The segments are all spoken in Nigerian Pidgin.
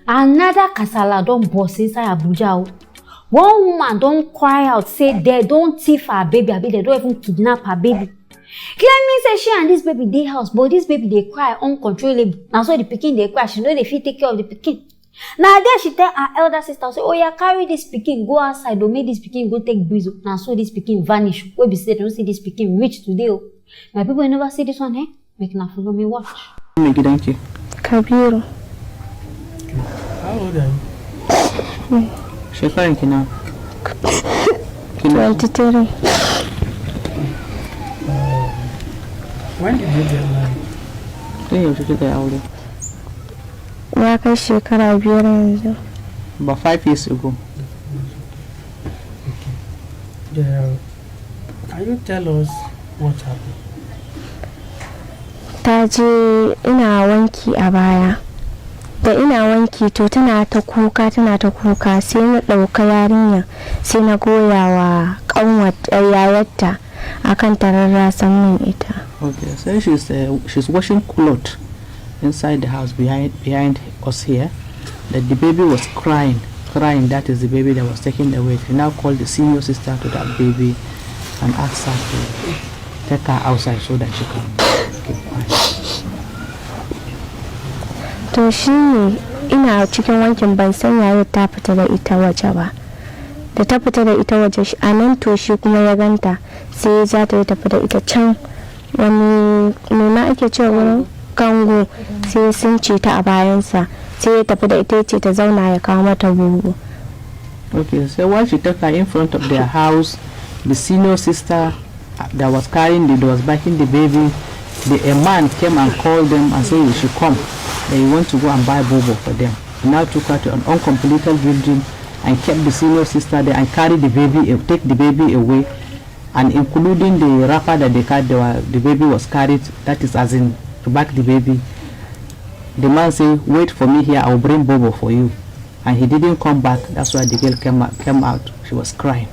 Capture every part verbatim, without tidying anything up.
Another kasala don burst inside Abuja o. One woman don cry out say dem don thief her baby, abi dem don even kidnap her baby. Claiming say she and this baby dey house, but this baby dey cry uncontrollable. Na so the pikin dey cry, she no dey fit take care of the pikin. Na there she tell her elder sister say, "Oya, carry this pikin go outside o, make this pikin go take breeze o." Na so this pikin vanish, wey be say dem no see this pikin reach today o. My people, you never see this one, eh? Make una follow me watch. Mai gidanki. Kabiru. How old are you? Shekaran ki nawa? Kina twenty-three. When did you get married? Tun yaushe kika yi aure? Ya kai shekara biyar yanzu. About five years ago. Okay. The, can you tell us what happened? Ta je ina wanki a baya. Da ina wanki to tana ta kuka tana ta kuka sai na ɗauka yarinya sai na goya wa ƙanwar yayarta a kan tararrasan min ita. Okay, so she's uh, she's washing clothes inside the house behind behind us here. That the baby was crying, crying. That is the baby that was taken away. She now called the senior sister to that baby and asked her to take her outside so that she can keep quiet. To shi ne ina cikin wankin ban san yayar ta fita da ita waje ba. Da ta fita da ita waje a nan to shi kuma ya ganta sai ya ja ta ya tafi da ita can wani me ma ake cewa wurin kango sai sun ce ta a bayansa sai ya tafi da ita ya ce ta zauna ya kawo mata bubu. Okay, so while she took her in front of their house, the senior sister that was carrying the that was backing the baby, the a man came and called them and said he should come. That he want to go and buy bobo for them. He now took her to an uncompleted building and kept the senior sister there and carried the baby, take the baby away, and including the wrapper that they carried, they were, the baby was carried. That is as in to back the baby. The man say, "Wait for me here. I will bring bobo for you." And he didn't come back. That's why the girl came out, came out. She was crying.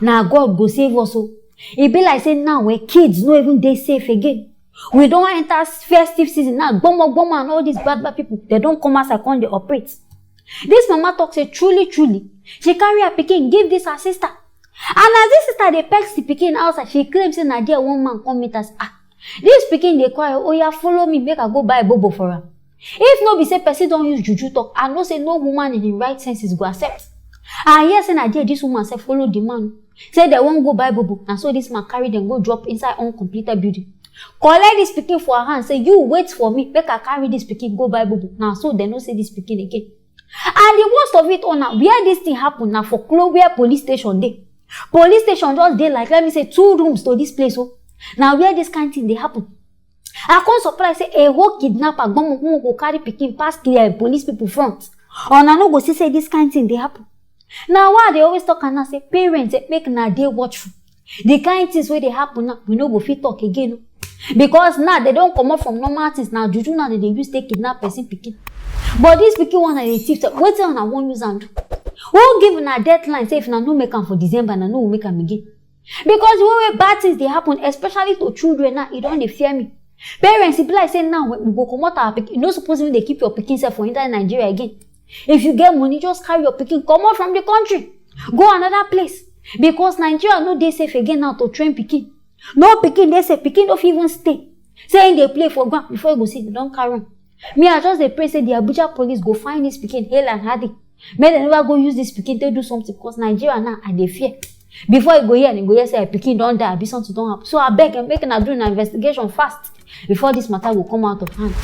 Na God go save us o. E be like say now wey kids no even dey safe again. We don enter festive season now, gbomo gbomo and all these bad bad people, dem don come outside come dey operate. This mama talk say truly truly, she carry her pikin give this her sister. And as this sister dey vex the pikin outside, she claim say na there one man come meet her say, "Ah, this pikin dey cry, oya follow me make I go buy bobo for am." If no be say person don use juju talk, I know say no woman in im right senses go accept. I hear say na there this woman sef follow the man, say dem wan go buy bobo, na so this man carry dem go drop inside uncompleted building. Collect this pikin for her hand, say, "You wait for me, make I carry this pikin go buy bobo." Na so dem no see this pikin again. And the worst of it all na where this thing happen na for Cloware police station dey. Police station just dey like, let me say, two rooms to this place o. Na where this kind thing dey happen. I come surprise say a whole kidnapper gbomo gbomo go carry pikin pass the police people front. Una no go see say this kind thing dey happen. Na why I dey always talk am now say parents, eh, make una dey watchful. The kind things wey dey happen now, we no go fit talk again o. Because now dem don comot from normal things, na juju now dem dey use take kidnap person pikin. But this pikin one na dey thief, wetin una wan use am do? Who give una deadline say if una no make am for December, una no go make am again? Because the way wey bad things dey happen, especially to children now, e don dey fear me. Parents, e be like say now we go comot our pikin. You no suppose even dey keep your pikin sef for inside Nigeria again. If you get money, just carry your pikin comot from the country, go another place, because Nigeria no dey safe again now to train pikin. No pikin dey safe, pikin no fit even stay. Say im dey play for ground before you go see dem don carry am. Me, I just dey pray say the Abuja police go find this pikin hale and hardy. Make dem never go use this pikin take do something, because Nigeria now, I dey fear. Before you go hear, you go hear say pikin don die, abi something don happen. So abeg, eh, make una do una investigation fast before this matter go come out of hand.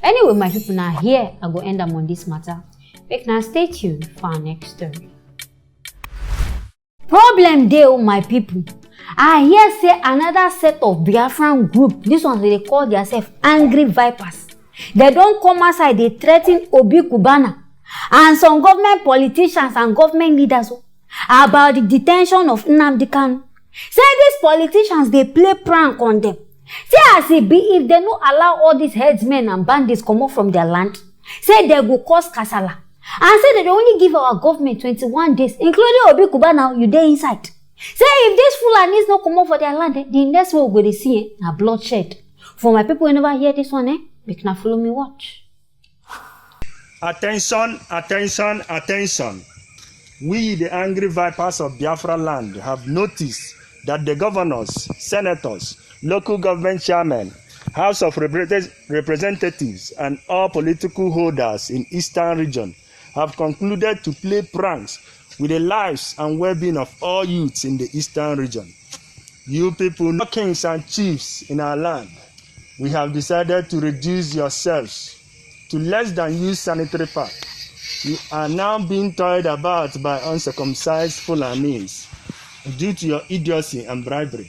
Anyway, my people, na here I go end am on this matter. Make una stay tuned for our next story. Problem dey o, my people. I hear say another set of Biafran group, this one dey call themselves Angry Vipers. Dem don come outside dey threaten Obi Cubana and some government politicians and government leaders o, about the detention of Nnamdi Kanu. Say these politicians dey play prank on them. Say as e be, if dem no allow all these headsmen and bandits comot from their land, say dem go cause kasala. And say dem dey only give our government twenty-one days, including Obi Cubana, you dey inside. Say if these Fulanis no comot for their land, eh, the next one we go dey see, eh, na bloodshed. For my people wey never hear this one, eh, make una follow me watch. Attention, attention, attention. We, the angry vipers of Biafra land, have noticed that the governors, senators, local government chairmen, House of Represent- Representatives, and all political holders in Eastern region have concluded to play pranks with the lives and well-being of all youths in the Eastern region. You people, no kings and chiefs in our land, we have decided to reduce yourselves to less than used sanitary pad. You are now being toyed about by uncircumcised Fulanis due to your idiocy and bribery.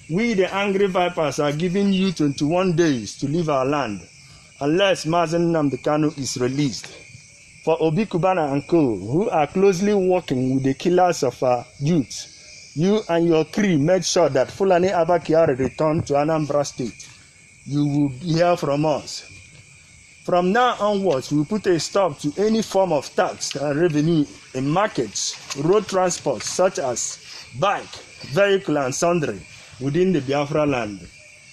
We, the angry vipers, are giving you twenty-one days to leave our land, unless Mazi Nnamdi Kanu is released. For Obi Cubana and co, who are closely working with the killers of our youth, you and your crew make sure that Fulani Abba Kyari return to Anambra State. You will hear from us. From now onwards, we put a stop to any form of tax and revenue in markets, road transport such as bike, vehicle and sundry within the Biafra land.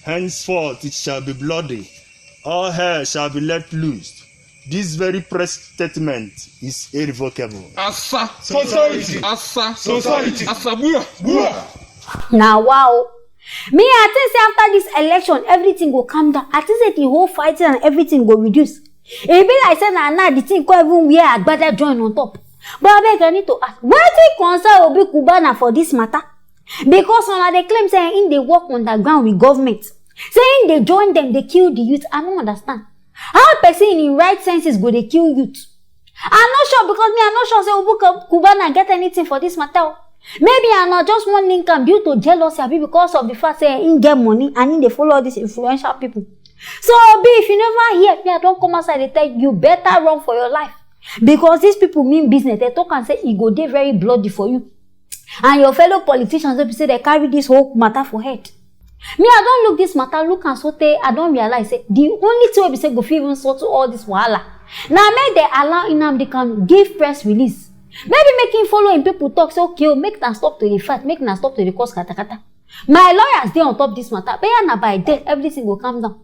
Henceforth, it shall be bloody. All hell shall be let loose. This very press statement is irrevocable. Asa. Society. Asa. Society. Asa. Bua. Bua. Na wow. Me, I think say after this election, everything go calm down. I think say the whole fighting and everything go reduce. E be like say na now the thing come even wear agbada join on top. But abeg, I need to ask, wetin concern Obi Cubana for this matter? Because una dey claim say im dey work underground with government, say im dey join dem dey kill the youth. I no understand how person in im right senses go dey kill youth. I no sure, because me, I no sure say Obi Cubana get anything for this matter. Maybe I na just wan link am due to jealousy, abi because of the fact say im get money and im dey follow all these influential people. So Obi, if you never hear me, I don come outside dey tell you, you better run for your life, because these people mean business. Dem talk am say e go dey very bloody for you and your fellow politicians wey be say dem carry this whole matter for head. Me, I don look this matter, look am so tey I don realize say the only thing wey be say go fit even settle all this wahala na make dem allow Nnamdi Kanu give press release. Maybe make him follow him people talk say, okay o, make na stop to dey fight, make na stop to dey cause katakata. My lawyers dey on top this matter. Beya na by then everything go calm down.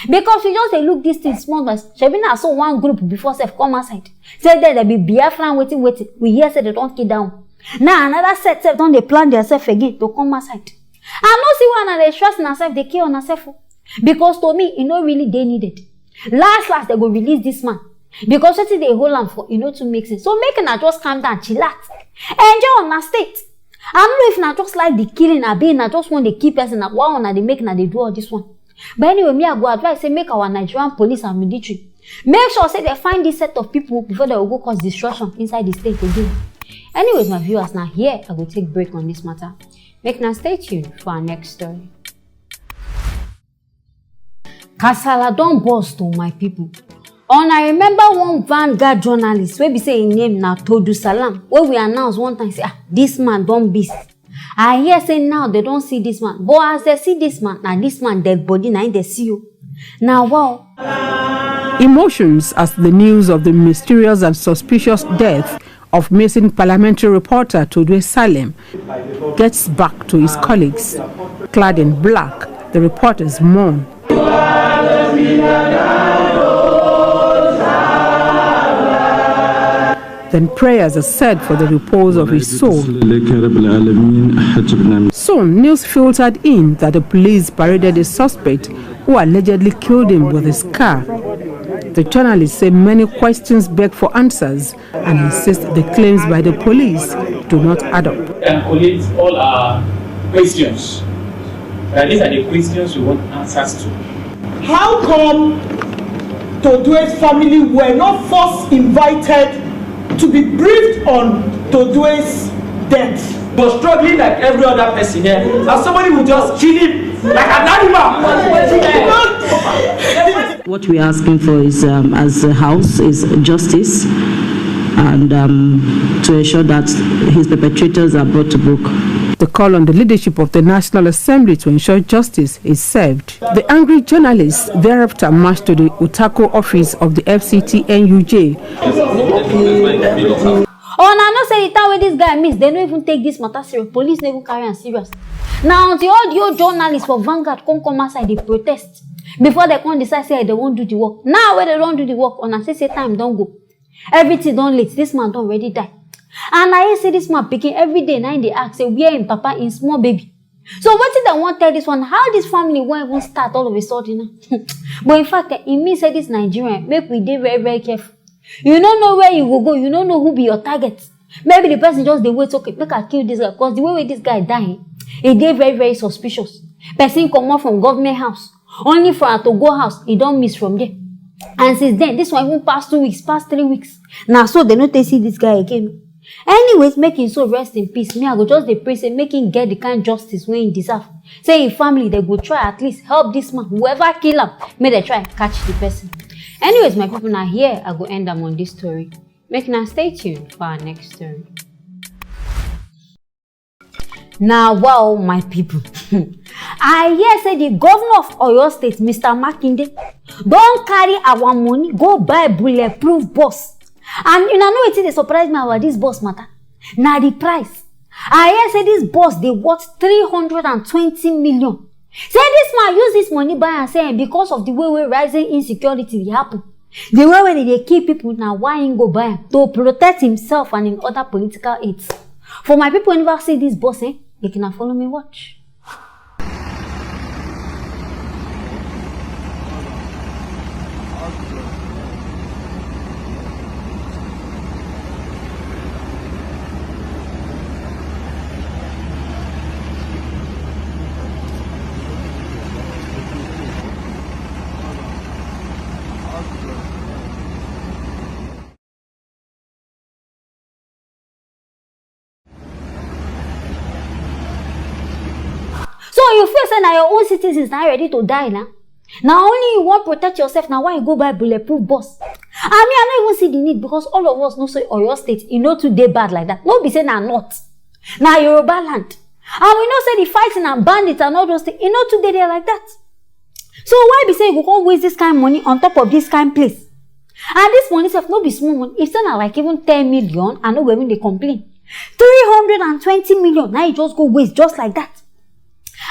Because you just dey look this thing small, but shebi na so one group before sef come outside say there dey be Biafran wetin wetin. We hear say dem don kill down. Now another set sef don dey plan their self again to come outside. I no see why una dey stress una self, dey kill una self o. Because to me, e no really dey needed. Last last, dem go release this man. Because wetin dey hold am for, e no too make sense. So make una just calm down, chillax, enjoy una state. I no know if una just like the killing, abi una just wan dey kill person, na why una dey make una dey do all this one. But anyway, me, I go advise say make our Nigerian police and military make sure say dem find this set of people before dem go cause destruction inside the state again. Anyways, my viewers, na here I go take break on this matter. Make una stay tuned for our next story. Kasala don burst o, my people. Una remember one Vanguard journalist wey be say im name na Todu Salam, wey we announce one time say, ah, this man don beast. I hear say now dem don see this man, but as dem see this man, na this man dead body na im dem see o. Na wow. Emotions as the news of the mysterious and suspicious death of missing parliamentary reporter Todwe Salem gets back to his colleagues. Clad in black, the reporters mourn. Then prayers are said for the repose of his soul. Soon, news filtered in that the police paraded a suspect who allegedly killed him with his car. The journalist said many questions beg for answers and insists the claims by the police do not add up. Can collect all our questions. That these are the questions we want answers to. How come Todue's family were not first invited to be briefed on Todue's death? But struggling like every other person here, and somebody will just kill him like an animal. What we're asking for is, um, as a house, is justice, and um, to ensure that his perpetrators are brought to book. The call on the leadership of the National Assembly to ensure justice is served. The angry journalists thereafter marched to the Utako office of the F C T N U J. Una know say the time wey this guy miss, dem no even take this matter serious. Police no even carry am serious. Na until all the old journalists for Vanguard come come outside dey protest. Before dem come decide say dem wan do the work. Now wey dem don do the work, una see say time don go. Everything don late. This man don already die. And I hear say this man pikin every day na im dey ask say where im papa, im small baby. So wetin dem wan tell this one? How this family wan even start all of a sudden now? But in fact, eh, e mean say this Nigerian, make we dey very, very careful. You no know where you go go, you no know who be your target. Maybe the person just dey wait, okay, make I kill this guy, because the way wey this guy die, eh, e dey very, very suspicious. Person comot from government house only for her to go house, e don miss from there. And since then, this one even pass two weeks, pass three weeks. Na so dem no take see this guy again. Anyways, make him soul rest in peace. Me, I go just dey pray say make him get the kind justice wey he deserve. Say him family, they go try at least help this man. Whoever kill am, make dem try catch the person. Anyways, my people, na here I go end am on this story. Make una stay tuned for our next story. Na wow, my people. I hear say the governor of Oyo State, Mister Makinde, don carry our money go buy bulletproof bus. And una know wetin dey surprise me about this bus matter? Na the price. I hear say this bus dey worth three hundred and twenty million. Say this man use this money buy am, say, eh, because of the way wey rising insecurity dey happen, the way wey dem dey kill people, na why him go buy am, to protect himself and him other political aides. For my people wey never see this bus, eh, make una follow me watch. So you feel say na your own citizens na ready to die na? Na only you wan protect yourself, na why you go buy bulletproof bus. I mean, I no even see the need, because all of us know say Oyo State, e no too dey bad like that. No be say na north, na Yoruba land. And we know say the fighting and bandits and all those things, e no too dey there like that. So why be say you go come waste this kind money on top of this kind place? And this money sef no be small money. If say na like even ten million, I no go even dey complain. Three hundred and twenty million, na you just go waste just like that.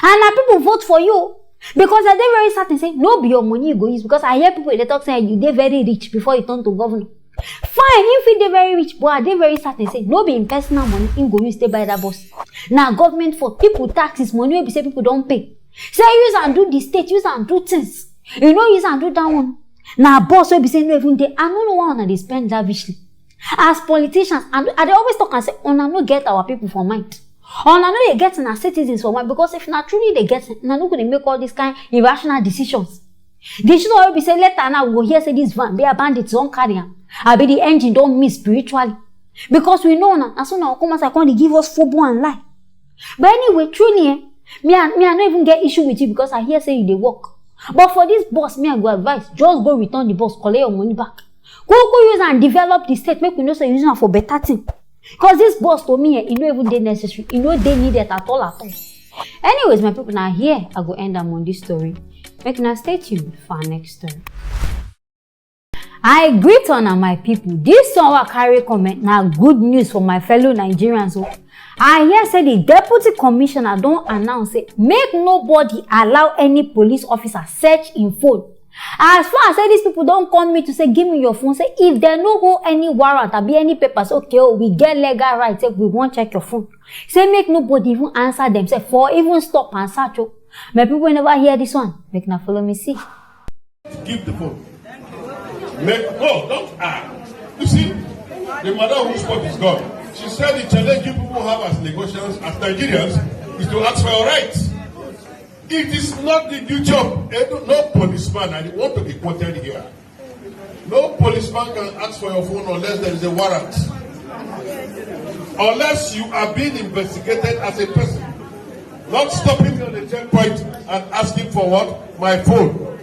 And na people vote for you, because I dey very certain say no be your money you go use, because I hear people dey talk say you dey very rich before you turn to governor. Fine, him fit dey very rich, but I dey very certain say no be him personal money him go use take buy that bus. Na government for people taxes money wey be say people don pay. Say use am do the state, use am do things. You no use am do that one. Na bus wey be say no even dey. I no know why una dey spend lavishly. As politicians, and I dey always talk and say, una no get our people for mind. Una no dey get una citizens for mind, because if na truly dey get, una no go dey make all these kind irrational decisions. The shit wey be say later now we go hear say this van, their bandits don carry am. Abi the engine don miss spiritually. Because we know na, na so na come outside come dey give us fobo and lie. But anyway, truly, eh, me, I, me, I no even get issue with you because I hear say you dey work. But for this bus, me, I go advise, just go return the bus, collect your money back. Go, go use and develop the state, make we know say you use am for better thing. Because this bus to me, eh, e no even dey necessary, e no dey needed at all, at all. Anyways, my people, na here I go end am on this story. Make una stay tuned for our next story. I greet una, my people. This one wey I carry come, eh, na good news for my fellow Nigerians o. I hear say the deputy commissioner don announce say make nobody allow any police officer search im phone. As far as say these people don come meet to say, "Give me your phone," say if dem no hold any warrant abi any papers, okay, oh, we get legal right, say we wan check your phone. Say make nobody even answer themselves for even stop and search o. My people wey never hear this one, make una follow me see. Give the phone. Make, no, don't, ah. You see, the madam whose spot is gone. She said the challenge you people have as Lagosians, as Nigerians, is to ask for your rights. It is not the duty of, eh, no policeman, I want to be quoted here. No policeman can ask for your phone unless there is a warrant. Unless you are being investigated as a person. Not stopping me on the checkpoint and asking for what? My phone.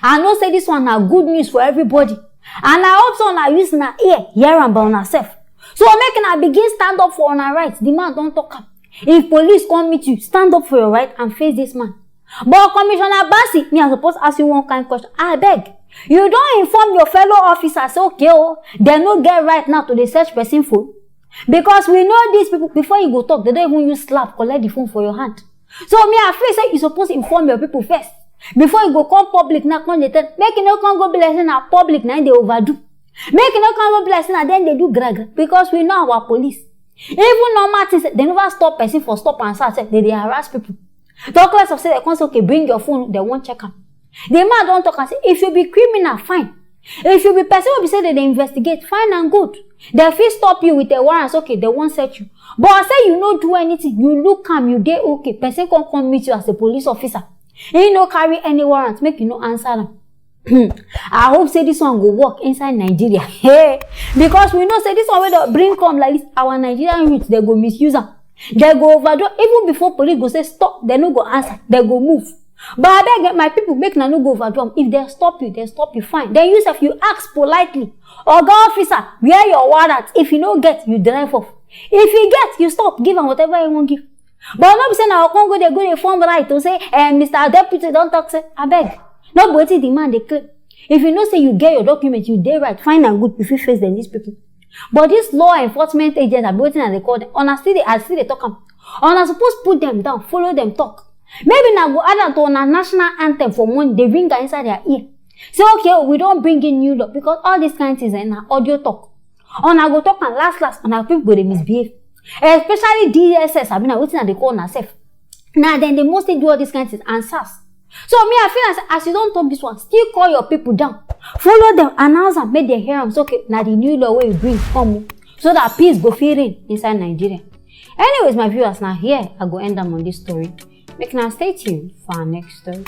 I know say this one na good news for everybody. And I hope say una use una ear hear am by una sef. So make una begin stand up for una right. The man don talk am. If police come meet you, stand up for your right and face this man. But Commissioner Bassey, me, I suppose ask you one kind question. Abeg, you don inform your fellow officers say, okay o, dem no get right now to dey search person phone? Because we know these people, before you go talk, dem don even use slap collect the phone for your hand. So me, I feel say you suppose inform your people first. Before you go come public now, come dey tell, make you no come go be like say na public na im dey overdo. Make you no come go be like say na dem dey do gragra, because we know our police. Even normal things, they never stop person for stop and search, they dey harass people. Talk less of say they come say, "Okay, bring your phone," they won't check am. The man don talk and say, if you be criminal, fine. If you be person wey be say they dey investigate, fine and good. They fit stop you with a warrant, okay, they won't search you. But say you no do anything, you look am, you dey okay, person come come meet you as a police officer. He no carry any warrant, make you no answer am. I hope say this one go work inside Nigeria. Hey, because we know say this one wey dey bring come like this, our Nigerian youth, they go misuse am. They go overdo. Even before police go say stop, they no go answer, they go move. But I beg my people, make una no go overdo am. If they stop you, they stop you, fine. Then you sef, you ask politely, "Oga officer, where your warrant?" If you no get, you drive off. If you get, you stop, give am whatever you wan give. But no be say na come go dey go dey form right to say, eh, Mister Deputy don talk say, abeg, no be wetin the man dey claim. If you know say you get your document, you dey right, fine and good, you fit face them, these people. But this law enforcement agent, abi wetin I dey call them, una still dey, I still dey talk am. Una suppose put them down, follow them talk. Maybe na go add am to una national anthem for morning, dey ring am inside their ear. Say, "Okay, oh, we don bring in new law," because all these kind things, eh, na audio talk. Una go talk am last last, una people go dey misbehave. Especially D S S, abi na wetin I dey call una sef. Na dem dey mostly do all these kind things and sars. So me, I feel as, as you don talk this one, still call your people down. Follow them, announce am, make dem hear am. So, okay, na the new law wey you bring come o, so that peace go fit reign inside Nigeria. Anyways, my viewers, na here I go end am on this story. Make una stay tuned for our next story.